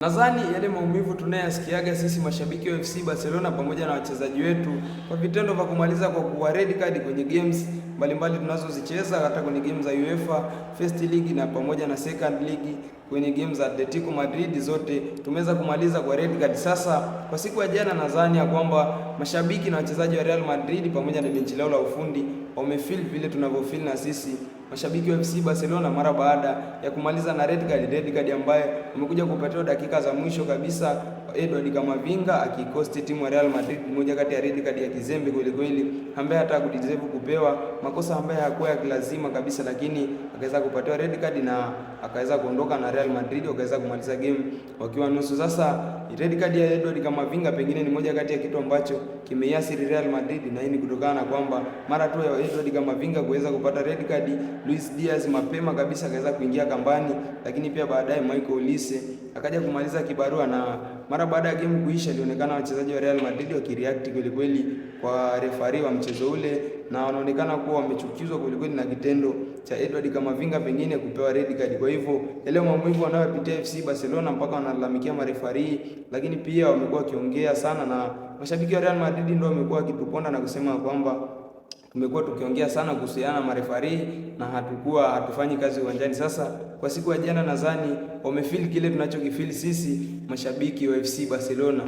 Nadhani yale maumivu tunayoyasikiaga sisi mashabiki wa FC Barcelona pamoja na wachezaji wetu kwa vitendo vya kumaliza kwa kuwa red card kwenye games mbalimbali tunazozicheza hata kwenye game za UEFA First League na pamoja na Second League kwenye game za Atletico Madrid zote tumeweza kumaliza kwa red card. Sasa kwa siku ya jana, nadhani ya kwamba mashabiki na wachezaji wa Real Madrid pamoja na benchi lao la ufundi wamefeel vile tunavyofeel na sisi mashabiki wa FC Barcelona mara baada ya kumaliza na red card, red card ambaye wamekuja kupatiwa dakika za mwisho kabisa, Edward Camavinga akikosti timu ya Real Madrid, moja kati ya red card ya kizembe kweli kweli, ambaye hata kudeserve kupewa makosa ambaye hayakuwa ya lazima kabisa, lakini akaweza kupatiwa red card na akaweza kuondoka na Real Madrid wakaweza kumaliza game wakiwa nusu. Sasa red card ya Edward Camavinga pengine ni moja kati ya kitu ambacho kimeiathiri Real Madrid, na hii ni kutokana na kwamba mara tu ya Edward Camavinga kuweza kupata red card, Luis Diaz mapema kabisa akaweza kuingia kambani, lakini pia baadaye Michael Olise akaja kumaliza kibarua, na mara baada ya game kuisha, ilionekana wachezaji wa Real Madrid wakireact kweli kweli kwa refari wa mchezo ule, na wanaonekana kuwa wamechukizwa kweli kweli na kitendo cha Edward Camavinga pengine kupewa red card. Kwa hivyo yale maumivu wanayopitia FC Barcelona mpaka wanalalamikia marefari, lakini pia wamekuwa wakiongea sana na mashabiki wa Real Madrid ndio wamekuwa wakituponda na kusema kwamba tumekuwa tukiongea sana kuhusiana na marefari na hatukuwa hatufanyi kazi uwanjani. Sasa kwa siku ya jana, nadhani wamefeel kile tunachokifeel sisi mashabiki wa FC Barcelona.